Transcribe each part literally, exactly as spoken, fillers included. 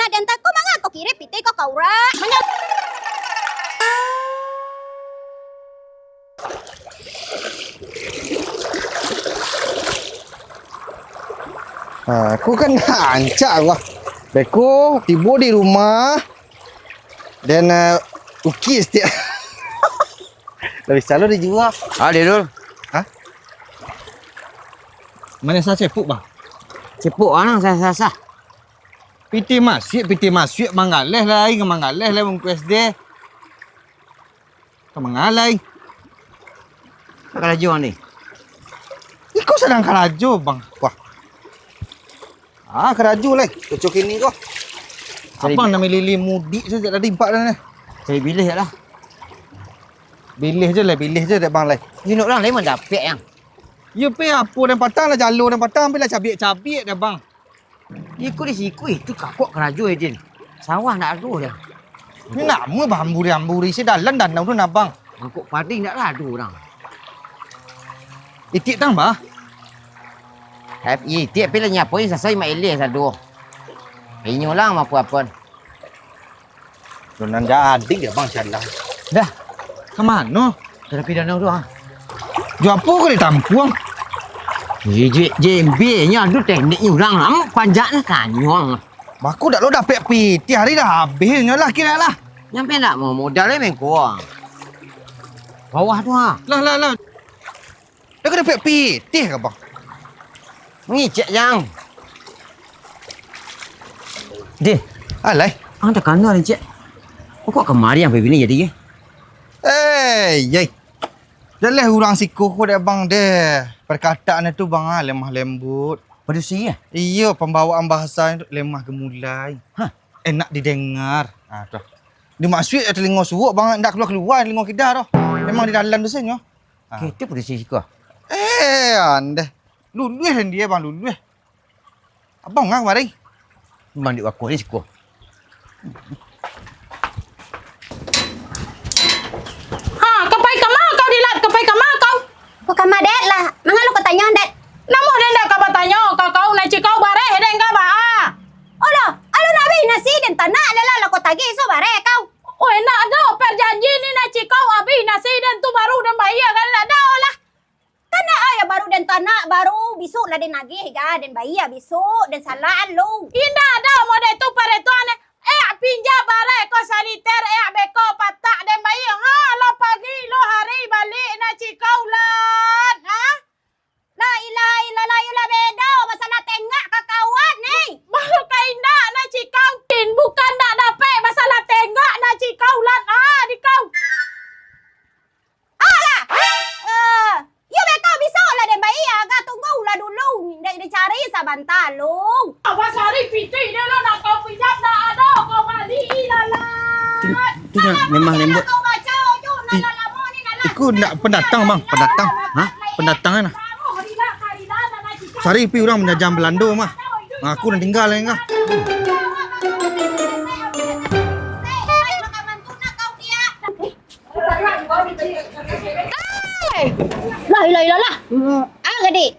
Aden tako manga ko kiri pitih ko ka urang. Manya- Ha, aku kan rancak lah. Beko tibo di rumah, dan, eh, ukis tiap. Lah bisa lo dijua. Ah, dia dulu. Hah? Mana sah cepuk, Bang? Cepuk, ah, nang sah, sah, sah. Pitih masuak, pitih masuak, manggaleh lai, manggaleh lai, bungkuih S D. Ka manga lai. Ka karajo ni. Iko sadang karajo, Bang. Wah. Ah, karajo lai. Cocok ini ko. Cari Abang bi- nak milih mudik sajo tadi empat dah ni. Cari bilih lah. Bilih je lah, bilih je dek Bang lai. Ni nak urang lai mandapek yang. Yo pe apo dan patang lah jalo dan patang, ambil lah cabiak-cabiak dah, Bang. Iko di siko itu kakok karajo, Din. Sawah ndak ado dah. Ni namo bamburi-amburi si dalam danau tu, nah, Bang. Mangkok padi ndak lah ado urang. Itiak tang, Bah. Eh, itiak pi lah nyapo ni sasai mak eleh sado. Inyo lah mapo-apo. Nan jadi dah, Bang, jalan. Dah, ka mano? Ka tapi danau tu, ah. Jo apo ko ditampuang? Ijik jembenyo ado tekniknyo urang, am, panjaknyo tanyuang. Baku dak lo dapek pitih, hari dah habih nyo lah kiro lah. Nyampe ndak mau modal, eh, mengko. Bawah tu, ah. Lah, lah, lah. Dah ka dapek pitih ka, Bang? Mangicek, Jang. Deh. Alai. Ang takana, Cek. Kok kamari ang bini jadi, eh? Eh, yai. Jaleh urang siko ko dek Bang deh. Perkataan tu, Bang, ah, lemah lembut. Padusi, eh? Iyo, pambawaan bahasa tu lemah gemulai. Hah? Enak didengar. Ah, tu. Dimasuak telingo suok, Bang, ndak kalua-kalua telingo kida tu. Memang di dalam tu sajo. Ah. Kito padusi siko. Eh, andeh. Luluih lah dia, Bang, luluih. Abang ngah kamari? Mandi waktu ni siko. Ha, ka pai kama kau, Dilat? Ka pai kama kau? Ko kama, Dek, lah. Manga lo ko tanyo, Dek? Namo den ndak ka batanyo ka kau, nan cikau bareh den ka baa? Alah, alun abih nasi den tanak, alah lah ko tagih so bareh kau. Oi, ndak ado parjanji ni, nan cikau abih nasi den tu baru den bayia kan, ndak ado lah. Tanak ai baru den tanak, baru bisuak lah den agih ga, den bayia bisuak, den salaan lu. Indak ado model tu paretuan, eh. Eh, pinjam bareh ko saliter, eh, beko patak den bayia. Ha, lah pagi, lah hari baliak, nan cikau lah. Ha? La ilaha illallah, iyo lah bedo, masalah tengak ka kawan, eh. Baru ka indak, nan cikau. Din, bukan ndak dapek, masalah tengak, nan cikau lah. Ha, di kau. Alah! Eh, iyo beko bisuak lah den bayia, agak tunggu lah dulu, dek dicari sabanta lu. Abah cari pitih dia lah, nak kau pinjam, ndak ado, kau bali lah. Tu, tu memang lembut. Kau baca tu, nak lamo ni, nak. Iko ndak pendatang, Bang, pendatang. Hah? Pendatang kan? Cari pi urang manjajah Belando mah. Aku nan tinggal lah, Bang. Lah, ilah, ilah, lah. Hmm, ah, gadih.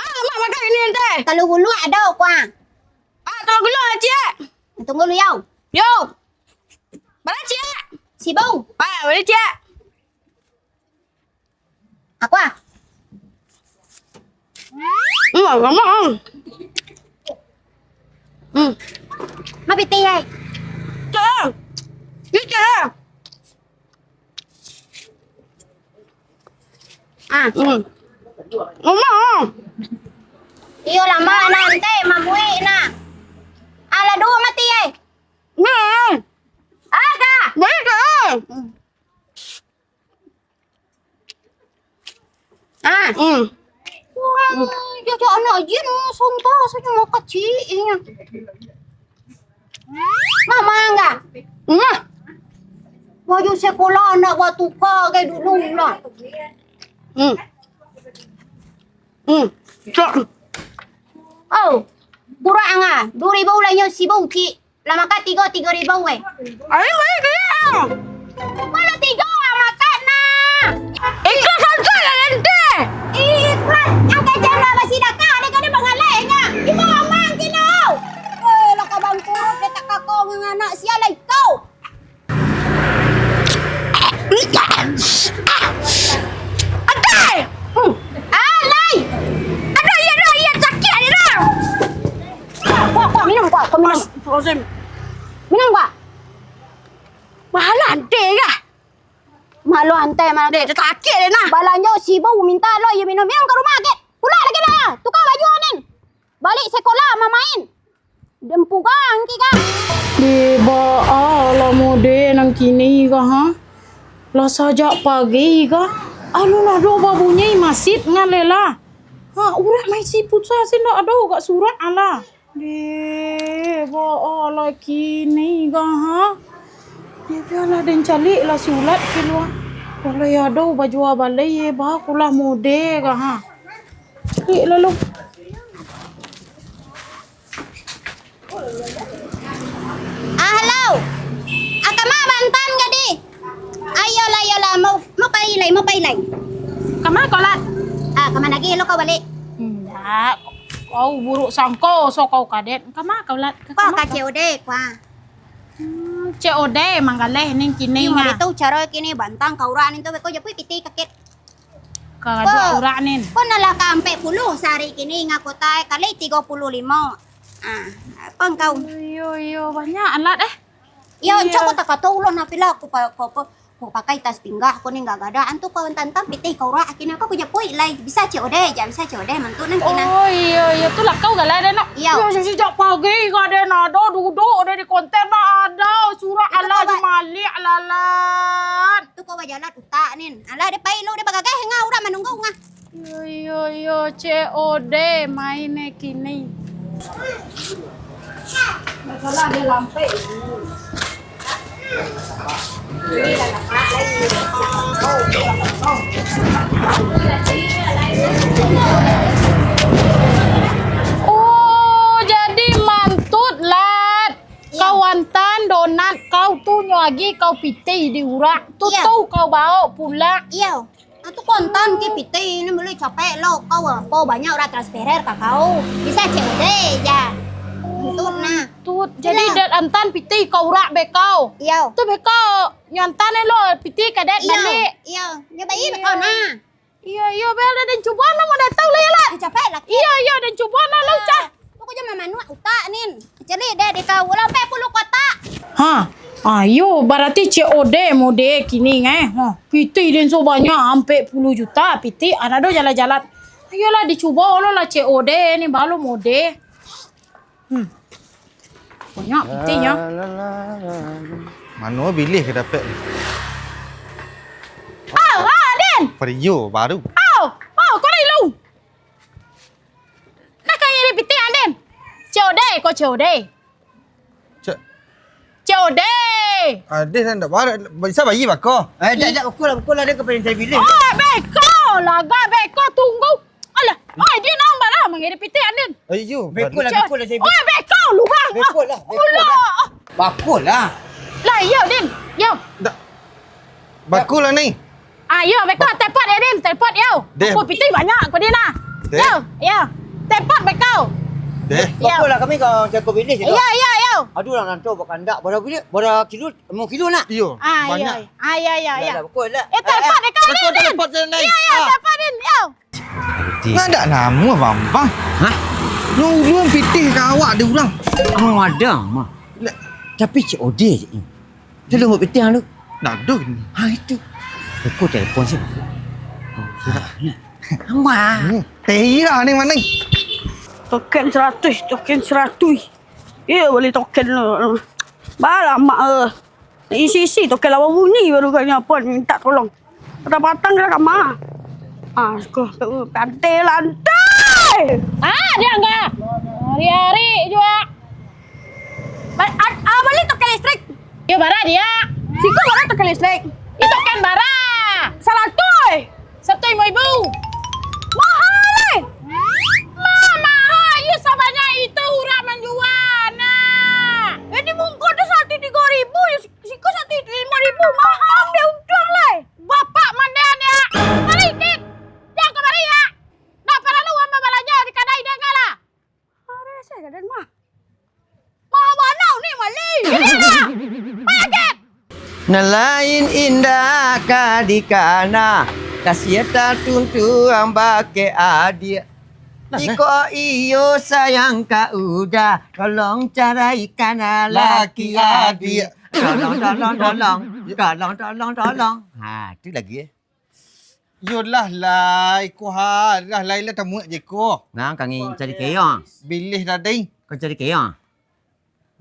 Ah, mak makan ini, ente. Talu guluak ado, kuah. Ah, talu guluak, Cik. Tunggu lu, yau. Yo. Bara, Cik? Sibau. Ah, bara, Cik? Aku, ah. Hmm, lama, ah. Hmm. Ma pitih, ai? Cik, ah. Cik, ah. Ah. Hmm. Lama, ah. Iyo, lama, nah, ente, mamuik, nah. Alah, duo mati, ai. Hmm. Aga. Baik, ah. Ah. Hmm. Wah, jajak anak jin, sontak sajo makaciiknyo. Mama angga. Hmm. Baju sekolah anak batuka gai dulu lah. Hmm. Hmm. Cok. Oh, kurang angga. Duo ribu lah nyo sibu, Cik. Lah makan tigo, tigo ribu, weh. Ayo, balik ke ya. Mana tigo lah makan, nah? Ikhlas saja lah, ente. Ikhlas, angkat jam lah basidakah, ada kada bangalai nya. Ibu aman kino. Eh, lah ka bangkrut, dia tak ka Sia lah ikau. Adai! Hmm. Alai! Aduh, iya, aduh, iya, sakik, aduh, aduh. Kuah, kuah, minum, kuah, kuah, minum. Astagfirullahaladzim. Minum, kuah. Mahalah ante kah? Mahalah ante, mahalah. Dek, dah sakik dek nah. Balanjo sibu minta lo, iya minum. Minum ka rumah, kek. Pulak lagi lah. Tukar baju, Anin. Balik sekolah, mamain. Dempugang kika. Deh, baa lah mode nan kini ka, ha? Lah sajak pagi ka, alun ado babunyi masjid ngaleh lah. Ha, urak maisi puasa se ndak ado gak surak alah. Deh, baa lah kini ka, ha? Deh, bialah den caliak lah sulat kalua. Kalau ado bajua balai, eh, baa kulah mode ka, ha? Caliak lalu. Ah, halo. Ah, kama bantan gadi? Ayolah, ayolah, mau, mau pai lai, mau pai lai. Kama kau, Lat? Ah, kama lagi lo kau balik? Indak. Kau buruk sangko, so kau kadet. Kama kau, Lat? Kau kama ka kau? C O D, kua. Hmm, C O D manggaleh ning kini. Ih, hari tu caro kini bantang ka urak nin tu, beko japuik pitih kakek. Ka dua urak nin. Ko nan lah ka ampek puluah sahari kini, ngako tai kali tigo puluah limo. Ah, apo engkau? Iyo, iyo, banyak alat, eh. Iyo, iyo. Encok ko takato ulun, Nafila, ko pa-, ko, ko, ko pakai tas pinggah, ko ning gagada, antu kawan tantam pitih ka urak, kini ko japuik lai, bisa C O D ja, bisa C O D, mantu nah, kina. Oh, iyo, iyo, tu lah kau galai deh, nak. Iyo. Iyo, sejak pagi gak ada nado duduk deh di konter, nak ada surat. Itu alah kau ba- jumalik, lalat. Tu kau bajalan. Utak nin. Alah, deh pai lo, deh bagagah, ngah, urang manunggu, ngah. Iyo, iyo, iyo, C O D main eh kini. Masalah dia lampek. Oh, jadi mantut, Lat. Iyo. Kau antan donat kau tu nyo agi kau pitih di urak. Tu, iyo, tu kau baok pulak. Iyo. Ah, tu kau antan ke pitih, ni mulai capek lo kau, apo banyak urang transferer ka kau. Bisa C O D ja. Mantut nah. Mantut. Jadi, iyo, dek antan pitih ka urak beko. Iyo. Tu beko nyo antan lo pitih ka dek balik. Iyo. Nyo balik beko nah. Iyo, iyo, bel den cubo lah, mau datang lah ya lah. Capek lah. Iyo, iyo, den cubo lah, lah, ah, cah. Pokoknyo mamanuak utak nin. Cari deh di kau lah, ampek puluah kotak. Ha, ayo, berarti C O D mode kini, eh. Ha, pitih den so banyak, ampek puluah juta, pitih, ada do jalan-jalan. Ayolah, dicubo lo lah C O D ni, baru mode. Hmm. Banyak pitih, ya. Mano bilih ka dapek ni? Oh, oh, Din. Vario baru. Oh, oh, kau dah ilu. Nak ka ngirim pitih, Din? C O D, ko C O D. Cek. C O D. Adeh, ndak bara, bisa bayia bako? Eh, dak, dak, bako lah, bako lah, dia ka paling cari bilih. Oh, beko lah, ga beko, tunggu. Alah, oi, dia nambah lah, mangirim pitih, Din. Eh, iyo. Beko lah, beko lah, saya beko. Oi, beko, lu bang. Beko lah, beko lah. Alah. Bako lah. Lah, iyo, Din. Yo. Dak. Bako lah ni. Ah, yo, beko, telepon yo, Din, telepon yo. Deh. Aku pitih banyak, aku, Din, lah. Deh. Yo, yo. Telepon beko. Deh. Yo. Bako lah kami ka jago bilik tu. Yo, yo, yo. Aduh, lah nanto bakandak, bara bilik, bara kilo, limo kilo nak. Iyo, ah, banyak. Iyo. Ah, yo, yo, yo. Lah, beko lah. Eh, telepon beko, Din. Telepon, Din. Yo, yo, telepon, Din, yo. Ndak ado namo, Bambang. Hah? Nyo ulun pitih ka awak dek urang. Oh, ado mah. Lah. Tapi C O D je. Dia lembut pitih tu. Ndak ado kini. Ha, itu. Aku telepon sih. Aman. Hmm. Teh iya ni mana? Token seratus, token seratus. Iya, bali token lo. Balamak eh. Isi-isi token lawan bunyi baru kan nyo pun minta tolong. Patang-patang ka kama. Ah, suko, pantai lantai. Ah, dia enggak. Hari-hari jua. Ba-, a-, a, bali token listrik. Iyo, bara dia. Siko bara token listrik. Itu kan bara. Saratuih. Satu ibu-ibu. Mahal, eh. Ma-, mahal. Iyo, sabanyak itu urang manjua, nak. Eh, di mungko tu satu tigo ribu, yo, si-, siko satu limo ribu. Mahal, ambiak untuang, lai. Bapak mande, nak. Mari, Kit. Jangan kamari, ya. Ndak paralu ambo balanja di kadai dia, enggak lah. Areh se ka den mah. Mah bana ni mali. Iyolah. Nan lain indak ka dikana, kasiah tatuntuang bakeh adiak. Nah, nah. Jikok iyo sayang ka Uda, tolong caraikan laki adiak. Tolong, tolong, tolong. Tolong, tolong, tolong. Ha, tu lagi, eh. Yolah, Lai, ko harah, Lai, lah tamuak je ko. Nah, kami cari keong. Bilih tadi. Kau cari keong?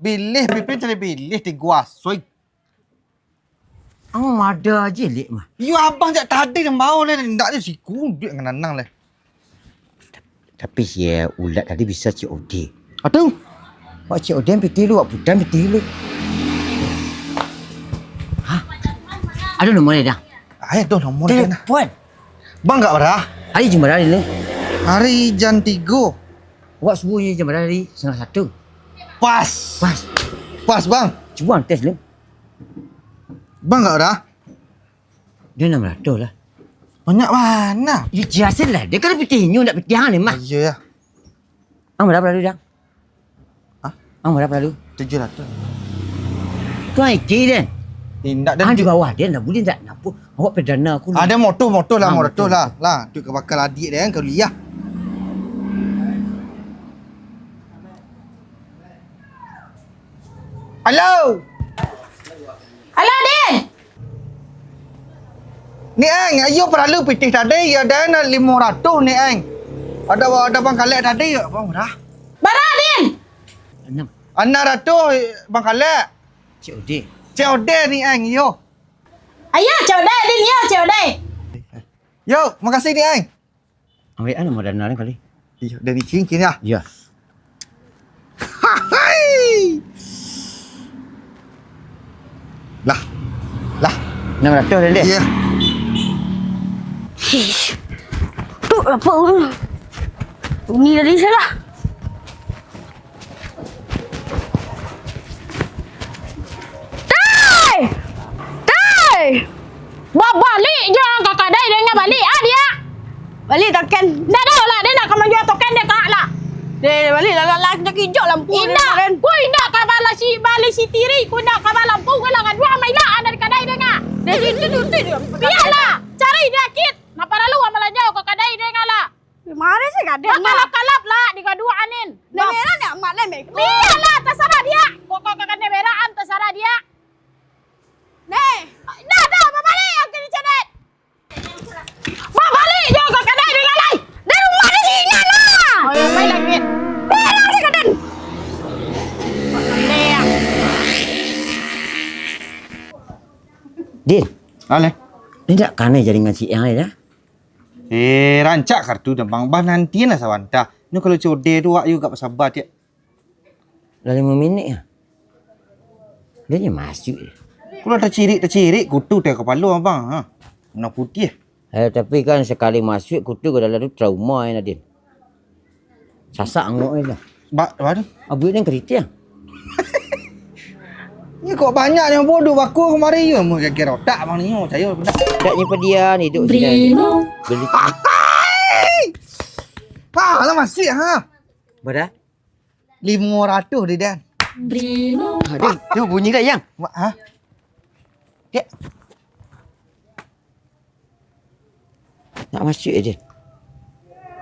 Bilih, Pipin cari bilih, tigo asoi. Ang mada aja, Lik, mah. Yo, abang jak tadi dah mau lah, ndak je siku, duit ngan anang lah. Tapi si Ulat tadi bisa C O D. Aduh. Wak C O D pitih lu, wak putan pitih lu. Hah? Ada nomor dia, dah? Ayo, tu nomor dia, nah. Telepon. Bang gak berah? Hari jam berapa ni? Hari jam tiga. Wak subuh je jam berapa hari? Setengah satu. Pas. Pas. Pas, Bang. Cuba tes lu. Bang gak berah? Dia enam ratus lah. Banyak mana? Ya, jelas lah. Dia kan pitih nyo, ndak pitih ang ni, mah. Ah, iyo, ya. Ang berapa lalu, Dang? Hah? Ang berapa lalu? Tujuh ratus. Tu ang isi, Den. Eh, ndak, Den. Ah, di bawah, Den, ndak bulih, ndak. Napa? Awak perdana aku ni. Ada motor, motor lah, Ah, motor motor. lah. Lah, tu ka bakal adik dia kan, kuliah. Halo. Halo, Din. Ni, Ang, ayo paralu pitih tadi, yo, Dan, limo ratus ni, Ang. Ada, ada Bang Kalek tadi, yo, Bang, murah. Bara, Din? Anam. Anam ratus, Bang Kalek. C O D. C O D ni, Ang, yo. Ayo, C O D, Din, yo, C O D. Yo, makasih ni, Ang. Ambil anu modal nang kali. Iyo, dari cincin ya? Iya. Lah. Lah. Enam ratus dah, Dek? Iya. Ih. Tu apa orang? Bunyi tadi salah. Tai! Tai! Babalik jo ka kadai dek ngah balik, ah, dia. Balik token. Ndak ado lah, dia ndak ka manjua token dek kak lah. Deh, balik lah, lah, lah, kijok lampu dia Indak, kemarin. Ku indak ka bala si, bali si tiri, ku indak ka bala lampu, ku lah ngaduak maila anak di kadai dek ngah. Deh, itu, itu, itu, itu. Bialah, cari dia kit. Napa lalu amalanya ka kadai dek ngah lah. Mari sih kadai. Bakalap-kalap lah di gaduah anin. Nengok lah, nak mak lah, Mek. Bialah, terserah dia. Pokok kakak ni beraan, terserah dia. Nih. Dah, dah, babalik yang kini cedet. Babalik jo kau kadai dengan lai. Dari rumah di sini lah. Oh, yang main lagi. Dah, dah, dah, dah. Din. Ale. Ni dak kanai jaringan si Yang ni dah. Eh, rancak kartu dah, Bang. Bah, nantilah sabanta. Nyo kalau codeh tu, wak yo gak basaba, tiak. Lah limo minik yo. Dia je masuk je. Kalau tacirik-tacirik, kutu teh kapalo, Abang. Ha. Warna putih. Eh, tapi kan sakali masuk, kutu ka dalam tu trauma, eh, Nadin. Sasak angok ni lah. Ba-, ba tu? Abuik ni keriting. Ni kok banyak ni bodoh bako kemari yo, mau geger otak abang ni, yo, cayo bedak. Dak nyo padian hidup sini. Beli. Ha, lah masih, ha. Bara? Limo ratus di dan. Aduh, tu bunyi dah, Yang. Ma-, ha? Dek. Nak masuk je, Din.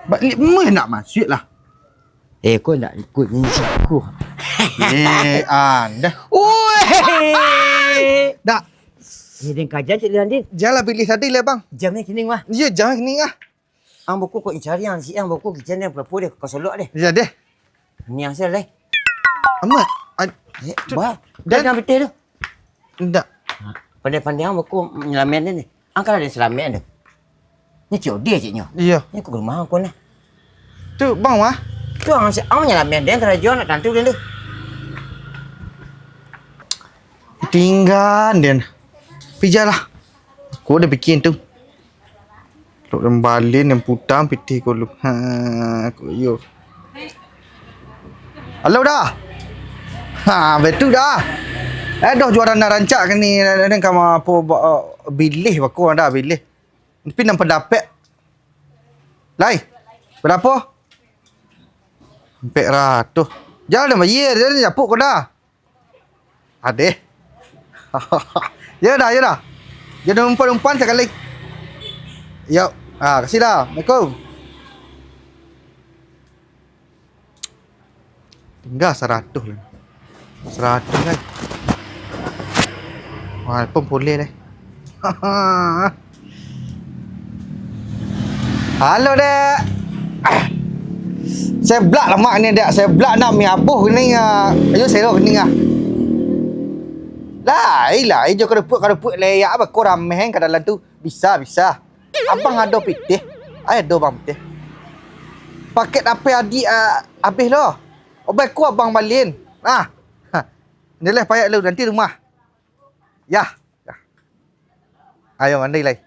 Ba-, li-, meh nak masuk lah. Eh, kau nak ikut ni siku. Eh, anda. Oi! Dak. Eh, Din, kajan cik Lian, Din. Janganlah pilih tadi lah, Bang. Jam ni kini, wah. Iya, jam ni, ah. Ang buku kok cari ang si ang buku kican deh, pelapo deh, kau solok deh. Iya deh. Ni ang sel deh. Amat. Ad-, Eh, tu, bah, dan dah dah betul tu. Ndak. Ha, pandai-pandai ang buku nyelamet ni. Ang kan ada selamet tu. Ni cik Odi cik nyo. Iya. Ni aku ke rumah aku nah. Tu bang wah. Tu ang si ang nyelamet deh karajo nak tantu deh tu. Tinggal deh. Pijalah. Aku ada pikir tu. Lok dan balin yang putang pitih ko lu. Ha, ko yo. Halo dah. Ha, betul dah. Eh, doh juara nak rancak ke ni, ni, ni, kama apo, ba-, bilih bako dah bilih. Tapi nang pendapat. Lai. Berapa? Empat ratus. Jangan dah bayar, jangan japuk ko dah. Adeh. Yo dah, yo dah. Jan umpan-umpan sakali. Yo. Ah, kasih dah. Assalamualaikum. Tingga saratuih lai. Saratuih lai. Wah, pun pulih lai. Halo, Dek. Seblak lamak ni, Dek. Seblak nak mi abuh ni, ah. Ayo, serok ni, ah. Lai, lai, jo karupuak-karupuak lai. Ya, apa kau rameh ka dalam tu? Bisa, bisa. Abang ado pitih? Ai, ado, Bang, pitih. Paket H P adik, ah, abih lo. Obai ko abang balian. Nah. Ha. Ni lah payah lu, nanti rumah. Yah. Yah. Ayo, mandi lai.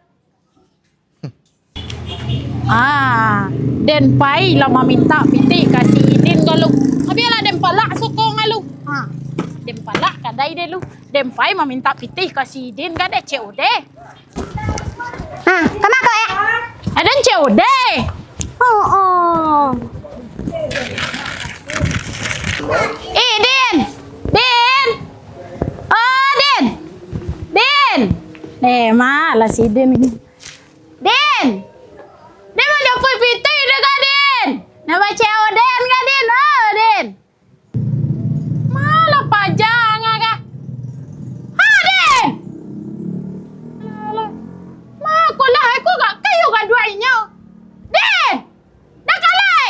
Ah, den pai lah mamintak pitih ka si Idin ka lu. Abialah den palak sukong ka lu. Ha, den palak kadai den lu. Den pai mamintak pitih ka si Idin ka dek C O D. Ha, kama ko, eh? Aden C O D. Oh, oh. Eh, Din. Din. Oh, Din. Din. Eh, malah si Din. Din. Din, manjapuik pitih dek ka, Din? Nak ba-C O D-an ka, Din? Oh, Din. Malah paja angah ka. Ha, Din! Alah, alah. Ma, ko lah, ko gak kayo gaduah inyo. Din! Dah kalai!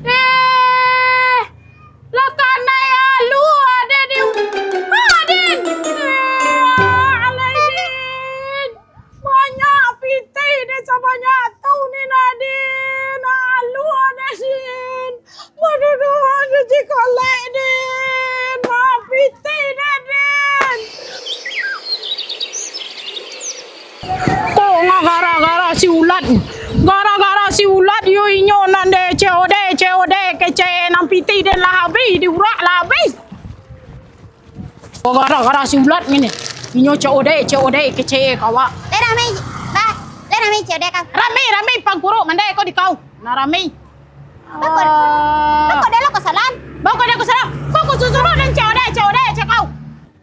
Eh, lah kanai alu ade di, ha, Din! Eh, alai, Din! Banyak pitih dek sabanyak tu ni, Nadin. Alu, Nadin. Maduduhan cuci kolek, Din. Maaf, pitih, Nadin. Kok nggak gara-gara si Ulat? Gara-gara si Ulat, yo inyo nan de C O D, C O D, kecek nan pitih den lah habih, diurak lah habih. Gara-gara si Ulat ngini. Inyo C O D, C O D, kecek ka awak. Lai rami, bah. Lai rami C O D kau. Rami, rami pangkuruk mandai ko di kau. Nah, rami. Bako, bako dah lo kasalan. Bako dah kasalan. Kau ku susuruh dan C O D, C O D, cek kau.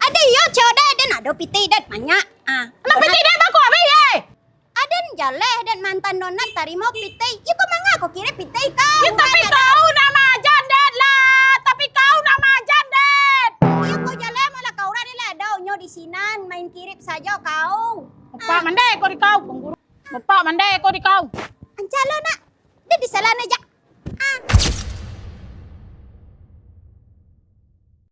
Ado iyo C O D, den ado pitih den banyak. Ah. Nah, pitih den bako abih, eh. Aden jaleh den mantan nona tarimo pitih. Iko manga ko kirim pitih kau. Ya, tapi kau nak maajan den lah. Tapi kau nak maajan den. Iyo ko jaleh malah kau urang ni lah. Ado nyo di sinan main kirip sajo kau. Bapak mandai ko di kau, pengguru. Bapak mandai ko di kau. Ancalo nak. Den disalah ne jak.